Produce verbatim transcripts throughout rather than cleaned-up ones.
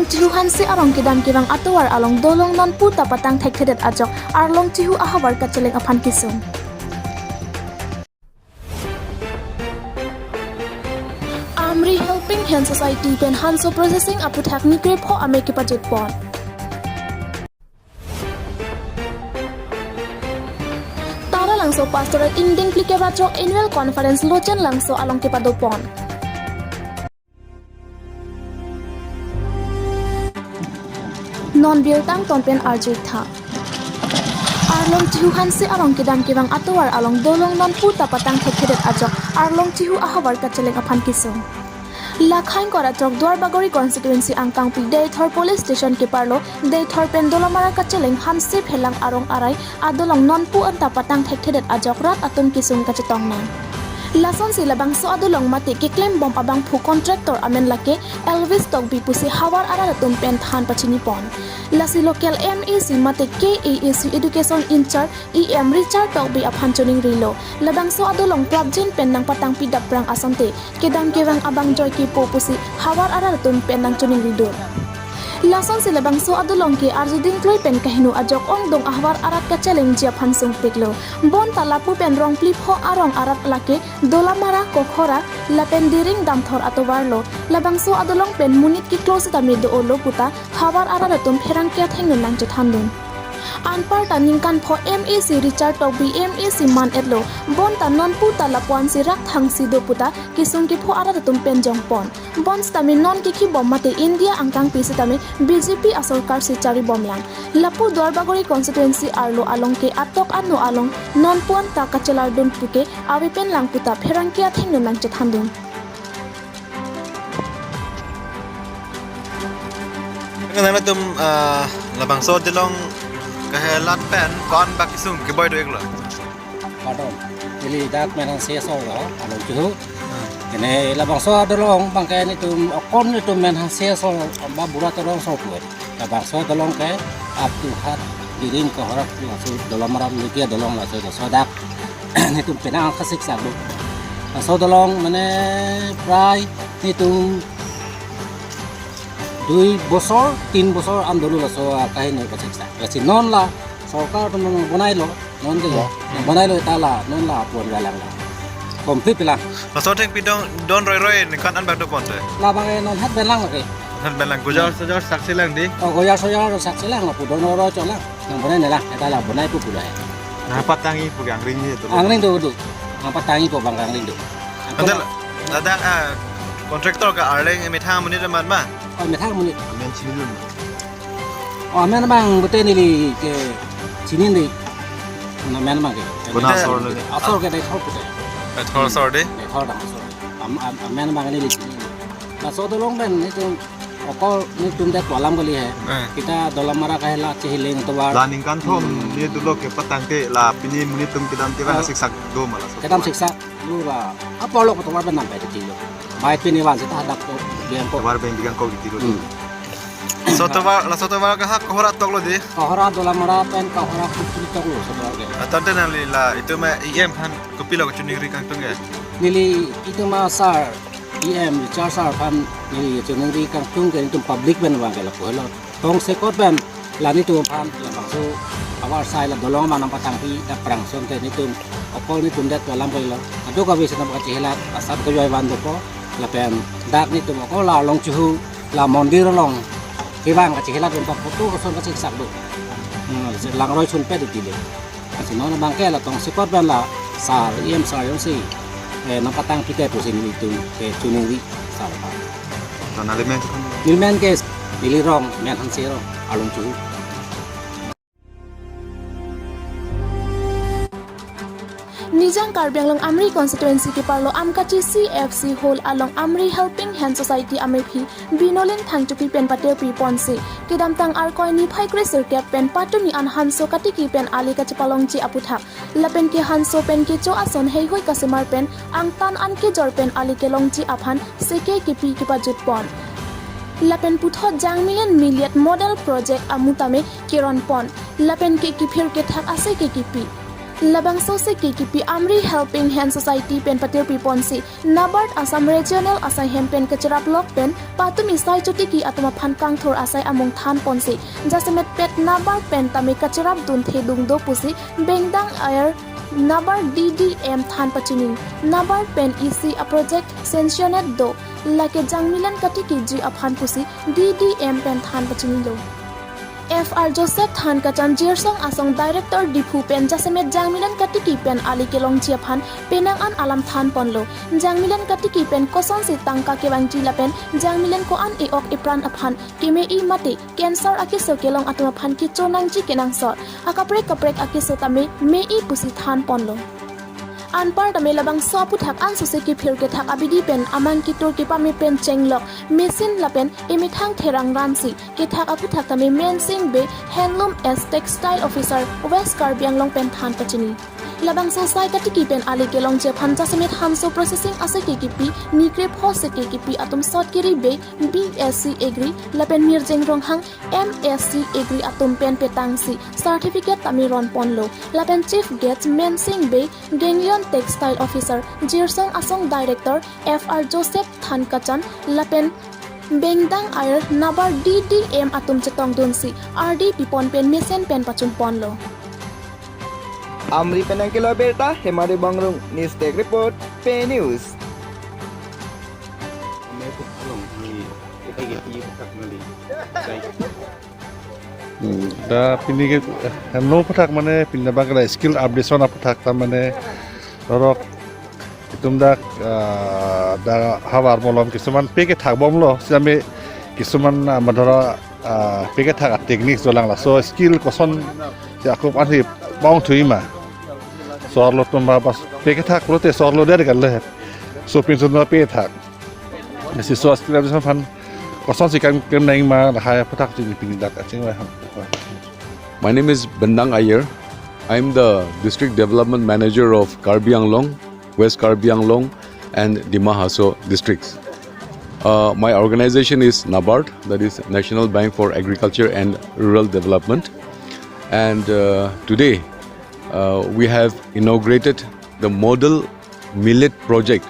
Chihu Hanse arong kedam kevang atovar along dolong nonpu ta patang thekthedet ajok Arlong Chihu ahavar kacheleng aphan kesung. Amri Helping Hand Society pen hanso processing aputhak ni krepho amei kepajut pon. Taralangso Pastoral ingdeng phlikep ra throk annual conference Lochen Langso along kepado pon. Non birta angton pen arju-ik tha. Arlong Chihu Hanse arong kedam kevang atovar along dolong nonpu ta patang thekthedet ajok Arlong Chihu ahavar kacheleng aphan kesung. Lakhang kora throk Duarbagori constituency angkangpi Deithor police station keparlo Deithor pen Dolamara kacheleng Hanse Phelang arong arai adolong nonpu anta patang thekthedet ajok rat atum kesung kachetong nang. Lasonsi labangso adolong mate keklem bom abangphu contractor amen lake Elvis Tokbi pusi havar arat atum pen than pachini pon. Lasi local M A C mate K A A C education in-charge E M Richard Tokbi aphan choningrilo. Labangso adolong prapjin pen nangpatangpi daprang asonte kedam kevang abang joy kepo pusi havar arat atum pen nangchoningridun. Lasonsi labangso adolong ke arjuding kloi pen kaheno ajok ongdung ahavar arat kachelengji aphan sungpiklo. Bonta lapu pen rong phli pho arong arat lake Dolamara, Kokhora lapen Diring Damthor atovarlo. Labangso adolong pen monit keklo sitame do-olo puta havar arat atum pherangke athengno nangchethandun. Anparta ningkan pho M A C Richard Tokbi M A C man-etlo, bonta nonpu ta lapu-ansi rak thangsi do puta kesung kepho arat atum pen jongpon. Bonsitame non kekhi bom mate India angkangpi sitame B J P asorkar si chari bomlang. Lapu Duarbagori constituency arlo along ke atok ano along nonpu anta kachelardun puke ave pen lang puta pherangke athengno nangchethandun. Nangtum, ah, labangso adolong kahelat pen ko-an bak kesung keboi do-iklo? Pardon. Ili dak men Hanse asor lo, Arlong Chihu. Ini labangso adolong abangke nelitum okon nelitum men Hanse asor, ba bura tolong asor pu. Labangso adolong ke up to hat Diring Kokhora laso Dolamara melikia adolong laso, laso dak nelitum penang kasiksak do. Laso adolong mane prai nelitum dui bosor, tin bosor an dolo laso akaheno kasiksak. Lasi non la sorkar atum nangbonailo, non ke ya. Hmm. Nangbonailo ta la, non la apon galang la. Complete lang. Laso thengpi dong, don roiroi ningkan an bak do ponte. Labang non hat belang lagi. Hat belang, gojar sojar sakselang di. Oh, gojar sojar sakselang lapu don roiroi cholang. Nangbonai nelang, ta la bonai pu pulai. Nangpatangji pu angring ni tu. Angring do do. Nangpatangji pu abang angring do. Ante la, ladak, ah, contractor ke arleng methang monit amat ma? Oh, methang monit. Amen chinidun. Oh, amen abang pute neli ke chinine. Amen abang ke. Kona asor neli? Asor ke Deithor pute. Deithor asor di? Deithor dang asor. Am, am, amen abang neli chinine. Laso adolong pen nelitum okol nelitum det alam kali he. Eh. Kita Dolamara kahela Chihileng atovar. La ningkan thom, hmm, ni dolo kepatang ke la pini monit atum kedam kedam, oh, siksak do ma laso. Kedam siksak. Lu ra, apor lo kotovar pen nampai tilo. Bai pini van seta hadak to, biang ko. Tovar pen biang ko tilo. Hmm. Laso tovar, laso tovar ke ha Kokhora toklo di? Kokhora Dolamara pen Kokhora Kukri toklo laso tovar ke. Atante nangli la, itum E M aphan kopilo kachiningri kangtung ke? Neli itum asar, E M Richard sir aphan neli chiningri kangtung ke nelitum public pen abang ke lapu helo. Tongsekot pen la nelitum aphan labangso ahavar asai la dolong abang nangpatangpi daprang asonte nelitum okol nelitum det alam kalilo. Ado kave si nangpakachihela asap kejoi van dopo lapen dak nelitum okol la Arlong Chihu la mondir along kevang kachihela pen photo koson kasiksak do. Hmm, langroi sunpet tilo. Lasi non abang ke la tongsekot pen la sar, E M sar jongsi, eh, nangpatangpi te pusi nelitum ke chiningri sar aphan. Nangli men ke? Neli men ke, neli rong, men Hanse rong, Arlong Chihu. Nijang Karbi Anglong Amri constituency keparlo Amkachi C F C hall along Amri Helping Hand Society amephi Binolin Thangchopi pen patirpi ponsi, kedamtang Arkoi niphai kre sirkep pen patumi an hanso katiki pen ali kachepalongji aputhak, lapen ke hanso pen kecho ason heihui kasemar pen angtan an kejor pen ali kelongji aphan seke kepi kepajut pon. Lapen puthot Jangmilen Milliard Model Project amu tame keron pon. Lapen ke kephir kethak aseke kepi. Labangso seke kipi Amri Helping Hand Society pen patirpi ponsi NABARD Assam Regional asaihem pen kacheraplok pen patumi sai chotiki atum aphan kangthur asai amung than ponsi jasemet pet NABARD pen tame kacherap dunthe dungdo pusi Bengdang Air NABARD D D M than pachini. NABARD pen isi a project sanctioned do, lake jangmilan katikiji aphan pusi D D M pen than pachinilo. F R Joseph Thankachan Jirsong Asong Director Diphu pen jasemet jangmilan katiki pen ali kelongji aphan penang an alam than ponlo. Jangmilan katiki pen kosonsi tangka kevangji lapen jangmilan ko-an e-ok epran aphan keme-i mate cancer akeso kelong atum aphan kecho nangji kenangsot akaprek kaprek akeso tame me-i pusi than ponlo. Anpar tame labangso aputhak ansose kephir kethak abidi pen amang ketur kepame pen chenglok machine lapen emethang therang ransi kethak aputhak tame Mensing Bey Handloom as Textile Officer West Karbi Anglong pen than pachini. Labangso sai katiki pen ali kelongji aphan jasemet hanso processing aseke kipi nikre pho seke kipi atum Sotkiri Bey B S C Agri lapen Mirjeng Ronghang M S C Agri atum pen petangsi certificate tame ron ponlo. Lapen Chief Guest Mensing Bey Ganglion Textile Officer, Jirsong Asong Director F R Joseph Thankachan lapen Bengdang Air NABARD D D M atum chetongdunsi ardi pipon pen mesen pen pachun ponlo. Amri pen nangkelo abirta Hemari Bongrung, News Desk Report, Pei News. Hmm, dak pini ke, eh, no aputhak mane pini abang ke dak skill updation aputhak ta mane lorok itum dak, ah, dak havar malom kisuman pe kethak bomlo, sitame kisuman, ah, madhora, ah, pe kethak a technique dolang, laso skill kosonsi akup ansi pangthui ma. Sorlo atum ba bas pe kethak lote sorlo der kal le. So pinsun pe thak. Si so skill updation aphan kosonsi kam kem nang ma lahai aputhak chini pini dak aching ma. My name is Bendang Ayer. I'm the District Development Manager of Karbi Anglong, West Karbi Anglong, and Dima Hasao districts. Uh, my organization is NABARD, that is National Bank for Agriculture and Rural Development. And, uh, today, uh, we have inaugurated the model millet project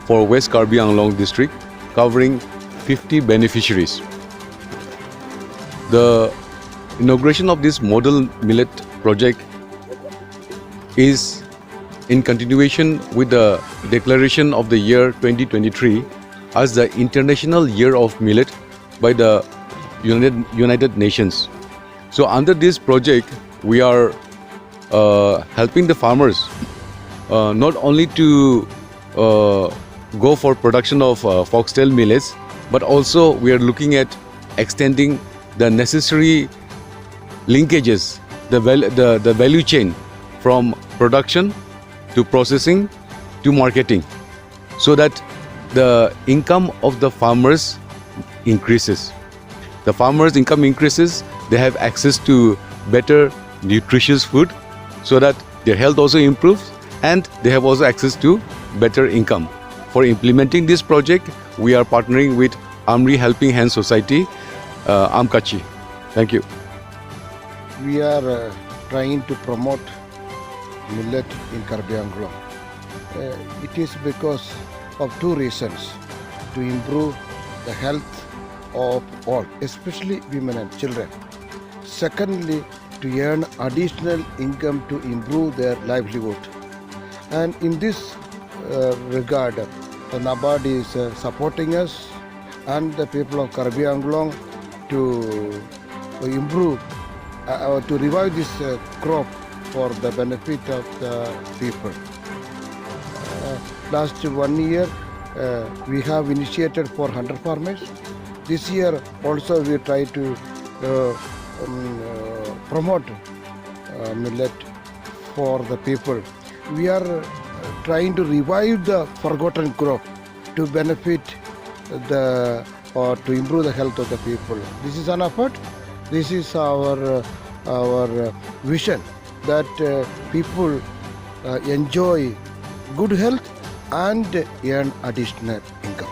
for West Karbi Anglong district, covering fifty beneficiaries. The inauguration of this model millet project is in continuation with the declaration of the year twenty twenty-three as the International Year of Millet by the United, United Nations. So under this project, we are, uh, helping the farmers, uh, not only to, uh, go for production of, uh, foxtail millets, but also we are looking at extending the necessary linkages, the val-, the, the value chain from production to processing to marketing, so that the income of the farmers increases. The farmers' income increases, they have access to better nutritious food, so that their health also improves and they have also access to better income. For implementing this project, we are partnering with Amri Helping Hand Society, uh, Amkachi. Thank you. We are, uh, trying to promote millet in Karbi Anglong. Uh, it is because of two reasons: to improve the health of all, especially women and children. Secondly, to earn additional income to improve their livelihood. And in this, uh, regard, the NABARD is, uh, supporting us and the people of Karbi Anglong to improve, uh, or to revive this, uh, crop for the benefit of the people. Uh, last one year, uh, we have initiated four hundred farmers. This year also we try to, uh, um, uh, promote, uh, millet for the people. We are, uh, trying to revive the forgotten crop to benefit the, or to improve the health of the people. This is an effort. This is our, uh, our, uh, vision that, uh, people, uh, enjoy good health and earn additional income.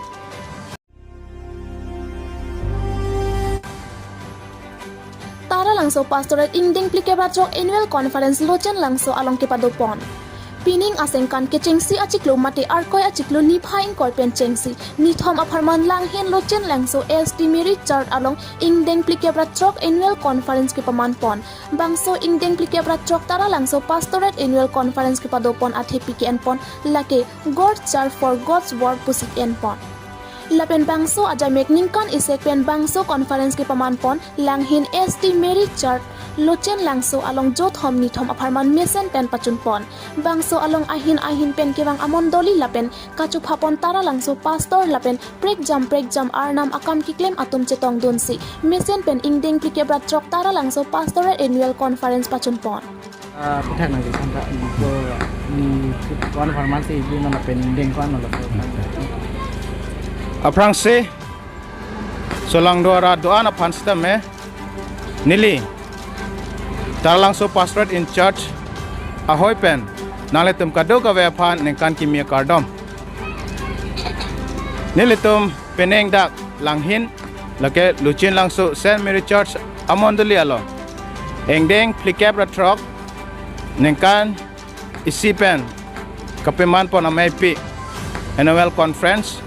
Tara Langso Pastorate ingdeng phlikep ra throk annual conference Lochen Langso along kepadopon. Pining aningkan kechengsi achiklo mate Arkoi achiklo niphai ingkoi pen chengsi nithom apharman Langhin Lochen Langso S D Mary Church along ingdeng phlikep ra throk annual conference kepamanpon. Bangso ingdeng phlikep ra throk Taralangso Pastorate annual conference kepadopon athepi ke-enpon lake God's Church for God's World pusi enpon. Lapen bangso ajamek ningkan isek pen bangso conference kepamanpon Langhin S D Mary Church Lochen Langso along jothom nithom apharman mesen pen pachunpon. Bangso along ahin ahin pen kevang amondoli lapen kachophapon Taralangso pastor lapen prekjam prekjam Arnam akam keklem atum chetongdunsi mesen pen ingdeng phlikep ra throk Taralangso Pastorate annual conference pachunpon. Ah, puthak nang di santa ko ni kuan farmasi ibu nang pen ingdeng kuan lo. Aphrangsi solangdo arat do-an aphan sitame neli Taralangso Pastorate in charge ahoi pen nanglitum kadokave aphan ningkan kimi akardom. Nelitum penang dak Langhin lake Lochen Langso Saint Mary Church amondoli along ingdeng phlikep ra throk ningkan isi pen kapemanpon ameipi annual conference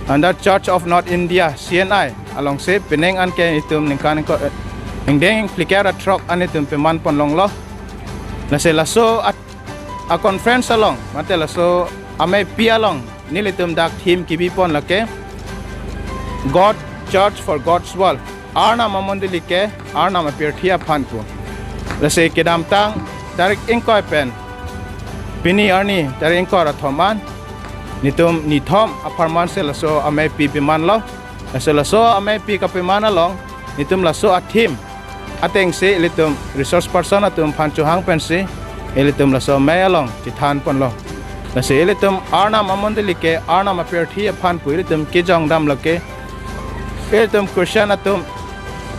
under Church of North India, C N I alongsi penang an ke itum ningkan ko, eh, ingdeng phlikep ra throk an itum pemanpon longlo. Lasi laso at-, a conference along mate laso ameipi along nelitum dak theme kebipon lake God Church for God's World. Arnam amondoli ke Arnam apirthe aphan pu. Lasi kedamtang tarik ingkoi pen pini arni tarik ingkoi ra thom an nelitum nithom apharman si laso ameipi pemanlo. Laso laso ameipi kapeman along nelitum laso a theme atengsi ilitum resource person atum aphan chohang pensi ilitum laso amei along chethanponlo. Lasi ilitum Arnam amondoli ke Arnam apirthe aphan pu ilitum kejongdam lake ilitum Christian atum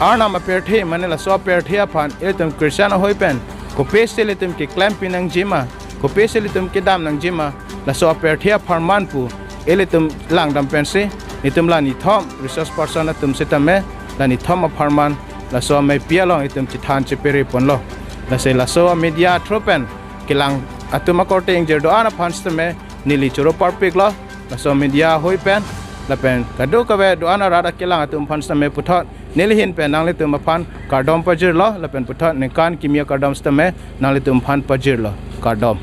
Arnam apirthe mane laso apirthe aphan ilitum Christian ahoi pen kopisi ilitum keklem pinangjima, kopisi ilitum kedam nangjima, laso apirthe apharman pu ilitum langdam pensi nelitum la nithom resource person atum sitame la nithom apharman laso ameipi along itum chethan chepere ponlo. Lasi laso media through pen kelang atum akorte ingjir do-an aphan sitame neli choro parpiklo. Laso media ahoi pen lapen kadokave do-an arat akelang atum aphan sitame puthot neli ahin pen nanglitum aphan kardom pajirlo lapen puthot ningkan kimi akardom sitame nanglitum aphan pajirlo. Kardom.